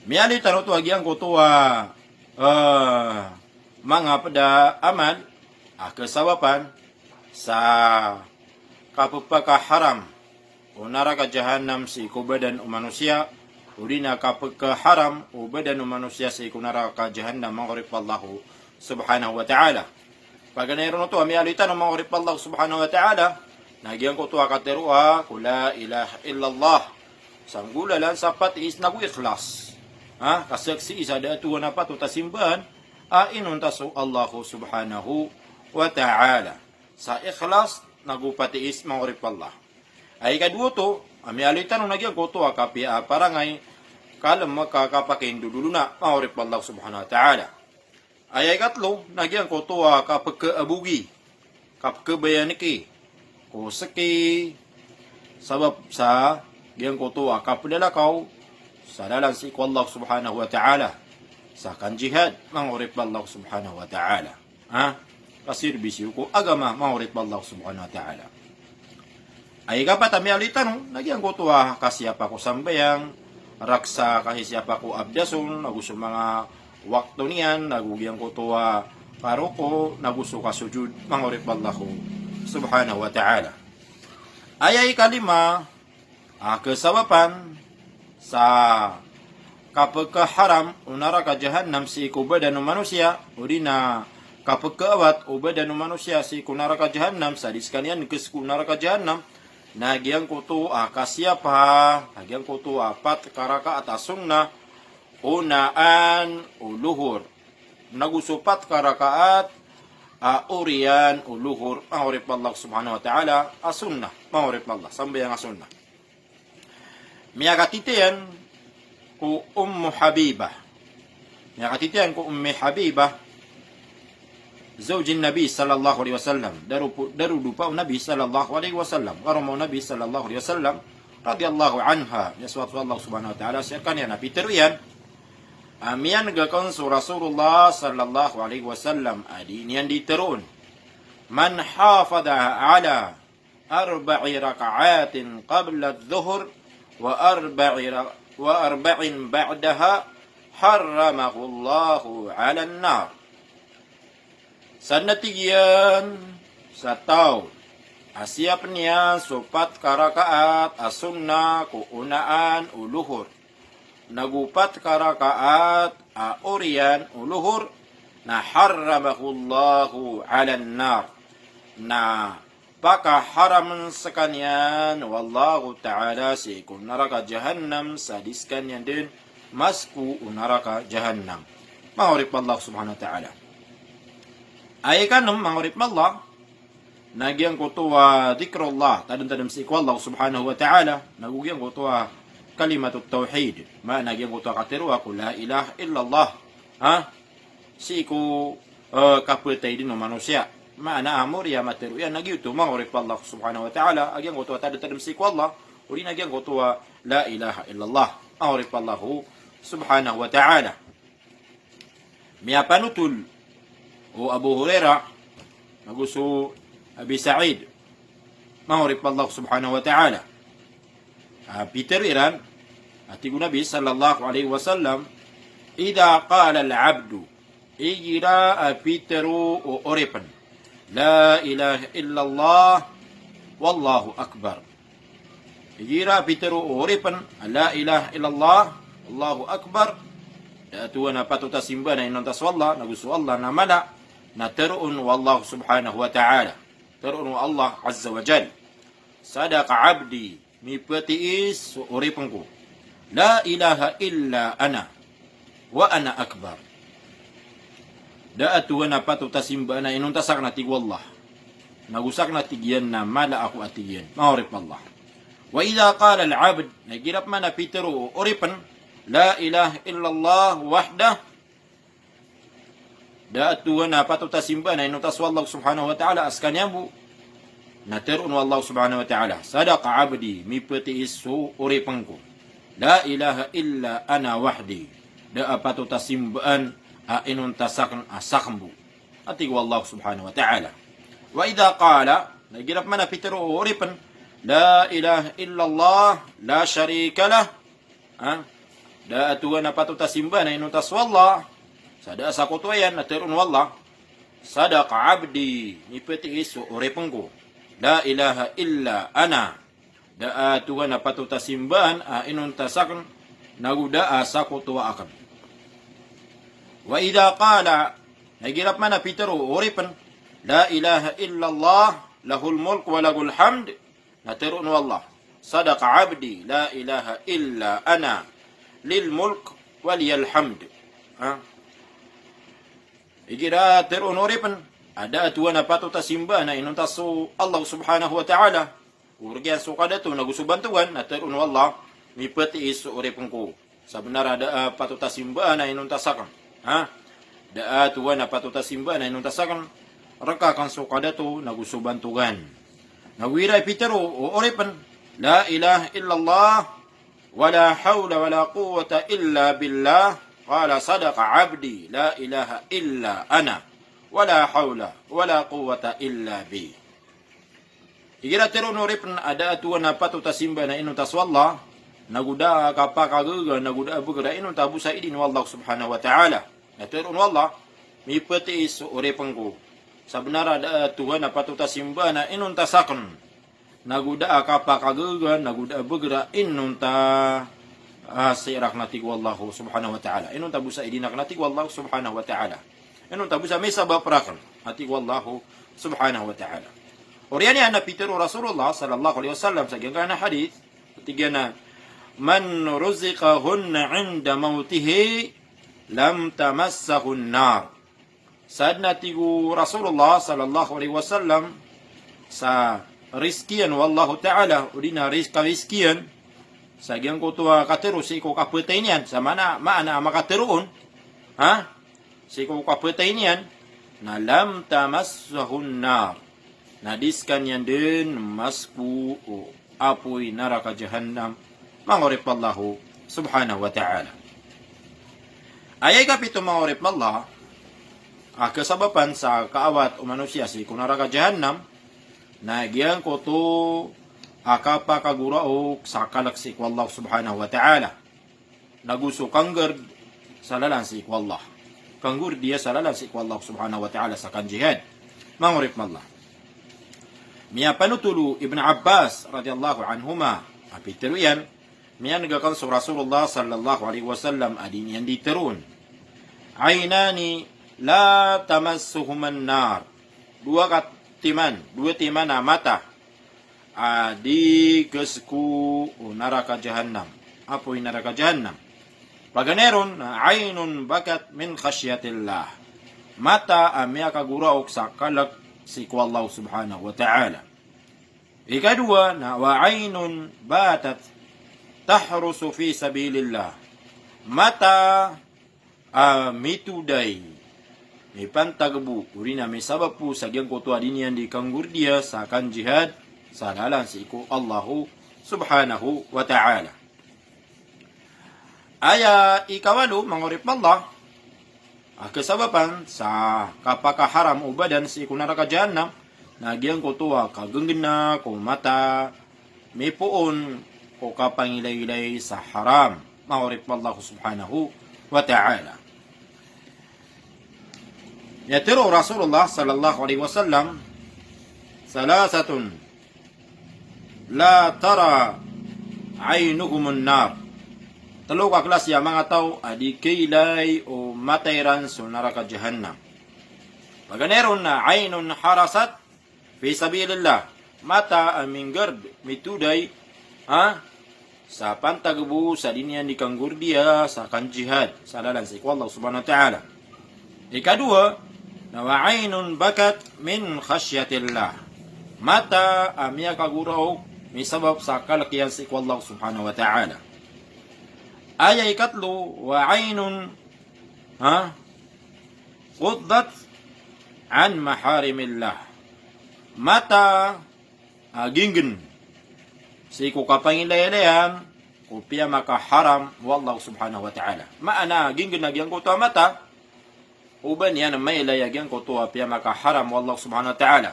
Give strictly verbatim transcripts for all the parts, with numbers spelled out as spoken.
Miyaaloy tano oto a giyangkoto a, eh, manga pd a amal a kasabapan sa kapphakaharam o naraka jahannam sii ko badan o manosiya, odi na kapkaharam o badan o manosiya sii ko naraka jahannam, manga oripn o Allah subhanahu wa ta'ala. Paganay ron oto a miyaaloy tano, manga oripn o Allah subhanahu wa ta'ala, na giyangkoto a katharo a ko la ilaha illallah sa nggolalan sa patiis nago ikhlas. Ha? Kasaksii sa da a Tuhan a patot a simbaan a inonta so Allah subhanahu wa ta'ala sa ikhlas nago patiis, manga oripn o Allah. Aya ikadowa oto a miyaaloy tano na giyangkoto a kapiya a parangay, kalm ka kapakindodolona, manga oripn o Allah subhanahu wa ta'ala. Aya ikatlo na giyangkoto a kapkaabogi, kapkabayaniki ko seki, sabap sa giyangkoto a kaplalakaw sa lalan sii ko Allah subhanahu wa ta'ala, sa kanjihad, manga oripn o Allah subhanahu wa ta'ala. Ha? Kasirbisyo ko agama, manga oripn o Allah subhanahu wa ta'ala. Aya ikapat a miyaaloy tano na giyangkoto a kasiyapa ko sambayang, raksa kasiyapa ko abdason, nago so manga wakto niyan, nago giyangkoto a karoko, nago so kasojod, manga oripn o Allah subhanahu wa ta'ala. Aya ikalima a kasabapan sa kapkaharam o naraka jahannam sii ko badan o manosiya, odi na kapkaawat o badan o manosiya sii ko naraka jahannam sa di skaniyan khaso ko naraka jahannam, na giyangkoto a kasiyapa a giyangkoto a pat ka rakaat a sunnah onaan o lohor, nago so pat ka rakaat a oriyan o lohor, manga oripn o Allah subhanahu wa ta'ala, a sunnah, manga oripn o Allah, sambayang a sunnah. Miyakatitayan ko Ummu Habibah. Miyakatitayan ko Ummi Habibah, zawjin Nabi sallallahu alaihi wasallam. Daro po, darodopa o Nabi sallallahu alaihi wasallam. Karoma o Nabi sallallahu alaihi wasallam, radiyallahu anha. Miyasoat so Allah subhanahu wa ta'ala skaniyan, a pitharo iyan a miyan'g akn so Rasulullah sallallahu alaihi wasallam a dii niyan dii tharoon: Man hafadha ala arba'i raka'atin qabla adh-dhuhr wa arba'i ra-, wa arba'in ba'daha harramahu Allahu 'alan nar. Sadn a tig iyan sa taw a siyapn iyan so pat ka rakaat a sunnah ko onaan o lohor, nago pat ka rakaat a oriyan o lohor, na harramahu Allahu 'alan nar. Na pakaharamn skaniyan o Allahu ta'ala sii ko naraka jahannam sa di skaniyan dn masko o naraka jahannam, manga oripn o Allah subhanahu wa ta'ala. Aya ikanm, manga oripn o Allah, na giyangkoto a dhikrullah, tadmtadm sii ko Allah subhanahu wa ta'ala, nago giyangkoto a kalimatut tawhid, maana giyangkoto a katharo a ko la ilaha illallah. Ha? Sii ko, eh, kapatay dn o manosiya. Maana a mori a matharo iyan na giyoto, manga oripn o Allah subhanahu wa ta'ala, a giyangkoto a tadmtadm sii ko Allah, odi na giyangkoto a la ilaha illallah, manga oripn o Allah subhanahu wa ta'ala. Miyapanotol o Abu Hurairah, nago so Abi Sa'id, manga oripn o Allah subhanahu wa ta'ala, a pitharo iran, a tig o Nabi sallallahu alaihi wasallam: Idha qala al-'abdu, igira a pitharo o oripn, la ilaha illallah, wallahu akbar. Igira a pitharo o oripn a la ilaha illallah, Allahu akbar, da a Tuhan a patot a simbaan a inonta so Allah, nago so Allah na mala, na tharoon o Allah subhanahu wa ta'ala, tharoon o Allah azza wa jal: Sadaqa 'abdi, mipatiis so oripn ko. La ilaha illa ana, wa ana akbar. Da a Tuhan a patot a simbaan a inonta sakn, a tig o Allah, nago sakn, a tig iyan, na mala ako, a tig iyan, manga oripn o Allah. Wa idha qala al-'abd, na igira pman a pitharo o oripn, la ilaha illallah wahdah, da a Tuhan a patot a simbaan a inonta so Allah subhanahu wa ta'ala a skaniyan bo, na tharoon o Allah subhanahu wa ta'ala: Sadaqa 'abdi, mipatiis so oripn ko. La ilaha illa ana wahdi, da a patot a simbaan a inonta sakn a sakn bo, a tig o Allah subhanahu wa ta'ala. Wa idha qala, na igira pman a pitharo o oripn, la ilaha illallah, la sharika lah, ha? da a Tuhan a patot a simbaan a inonta so Allah, sa da a sakoto iyan, na tharoon o Allah, "Sadaqa abdi, mipetiis so oripn ko. La ilaha illa ana. Da a Tuhan a patot a simbaan a inonta sakn, nago da a sakoto akn." Wa idha qala, na igira pman a pitharo o oripn, "La ilaha illallah, lahul mulk wa lahul hamd," na tharoon o Allah, "Sadaqa abdi, la ilaha illa ana, lil mulk wa liyal hamd." Ha? Igira tharoon o oripn a da a Tuhan a patot a simbaan a inonta so Allah subhanahu wa ta'ala, o rk iyan so kadato nago so bantogan, na tharoon o Allah, "Mipetiis so oripn ko. Sabnar a da a patot a simbaan a inonta sakn." Ha? Da a Tuhan a patot a simbaan a inonta sakn, rk akn so kadato nago so bantogan. Nago igira pitharo o oripn, "La ilaha illallah, wa la hawla wa la quwwata illa billah, qala sadaqa abdi, la ilaha illa ana, wa la hawla wa la quwwata illa bi." Igira tharoon o oripn a da a Tuhan a patot a simbaan a inonta so Allah, nago da a kapakagaga, nago da a bgr a inonta bo sa idin o Allah subhanahu wa ta'ala, na tharoon o Allah, "Mipetiis so oripn ko. Sabnar a da a Tuhan a patot a simbaan a inonta sakn, nago da a kapakagaga, nago da a bgr a inonta a sii rakn," a tig o Allah subhanahu wa ta'ala. "Inonta bo sa idin akn," a tig o Allah subhanahu wa ta'ala. "Inonta bo sa misabap rakn," a tig o Allah subhanahu wa ta'ala. Oriyan iyan na pitharo o Rasulullah sallallahu alaihi wasallam sa giyangkanan a hadith, a tig iyan a, "Man ruziqahunna inda mawtihi, lam tamassahun nar." Sadn, a tig o Rasulullah sallallahu alaihi wasallam, sa rizkiyan o Allahu ta'ala, odi na riz-, karizkiyan sa giyangkoto a katharo sii ko kapatay niyan, sa maana, maana a makatharoon, ha? Sii ko kapatay niyan, na lam tamassahun nar. Na di skaniyan dn masko o apoy naraka jahannam, manga oripn o Allah subhanahu wa ta'ala. Aya ikapito, manga oripn o Allah, a kasabapan sa kaawat o manosiya sii ko naraka jahannam, na giyangkoto a kapakagoraok sa kalk sii ko Allah subhanahu wa ta'ala, nago so kanggird sa lalan sii ko Allah. Kanggird iyan sa lalan sii ko Allah subhanahu wa ta'ala sa kanjihad. Manga oripn o Allah. Miyapanotol o Ibn Abbas radiyallahu anhuma a pitharo iyan, miyan'g akn so Rasulullah sallallahu alaihi wasallam a di niyan di tharoon, "Aynani la tamassuhuman nar." Dowa ka timan, dowa timan a mata a di kasko o naraka jahannam, apoy naraka jahannam. Paganay ron na, "Aynun bakat min khashyatillah." Mata a miyakagoraok sa kalk sii ko Allah subhanahu wa ta'ala. Ikadowa na, "Wa aynun batat tahrusu fi sabilillah." Mata a mitoday, mipantag bo, odi na misabap bo sa giyangkoto a di niyan di kanggird iyan sa kanjihad sa lalan sii ko Allah subhanahu wa ta'ala. Aya ikawalo, manga oripn o Allah, a kasabapan sa kapakaharam o badan sii ko naraka jahannam, na giyangkoto a kagnggna ko mata mipoon ko kapangilaylay sa haram, manga oripn o Allah subhanahu wa ta'ala. Miyatharo o Rasulullah sallallahu alaihi wasallam, "Thalathatun la tara aynuhumun nar." Tlo ka klasi a manga taw a di kailay o mata iran so naraka jahannam. Paganay ron na, "Aynun harasat fi sabilillah." Mata a minggird, mitoday, ha? Sa pantag bo sa di niyan di kanggird iyan sa kanjihad sa lalan sii ko Allah subhanahu wa ta'ala. Ikadowa na, "Wa aynun bakat min khashyatillah." Mata a miyakagoraok misabap sa kalk iyan sii ko Allah subhanahu wa ta'ala. Aya ikatlo, "Wa aynun, ha, ghuddat an maharimillah." Mata a ginggn sii ko kapangilaylayan ko piyamakaharam o Allah subhanahu wa ta'ala. Maana a ginggn a giyangkoto a mata, o ba niyan mailay a giyangkoto a piyamakaharam o Allah subhanahu wa ta'ala.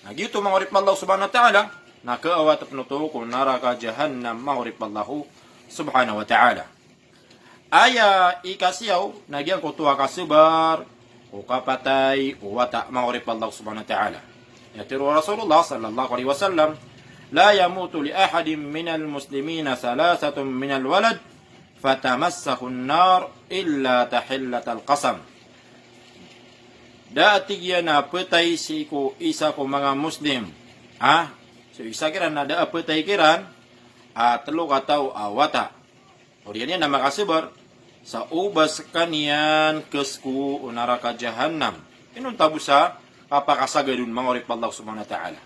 Na giyoto, manga oripn o Allah subhanahu wa ta'ala, na kaawat pn oto ko naraka jahannam, manga oripn o Allah subhanahu wa ta'ala. Aya ikasiyaw na giyangkoto a kasabar ko kapatay o wata, manga oripn o Allah subhanahu wa ta'ala. Aya tharo o Rasulullah sallallahu alaihi wasallam, "La yamutu li ahadin minal muslimina thalathatun minal walad fatamassahu an-nar illa tahillatal qasam." Da a tig iyan a phatay sii ko isa ko manga Muslim. Ha? So isa kiran na da a phatay kiran a tlo kataw a wata. Oriyan iyan na makasabar sa o ba skaniyan kasko o naraka jahannam. Inonta bo sa kapakasagadon, manga oripn o Allah subhanahu wa ta'ala.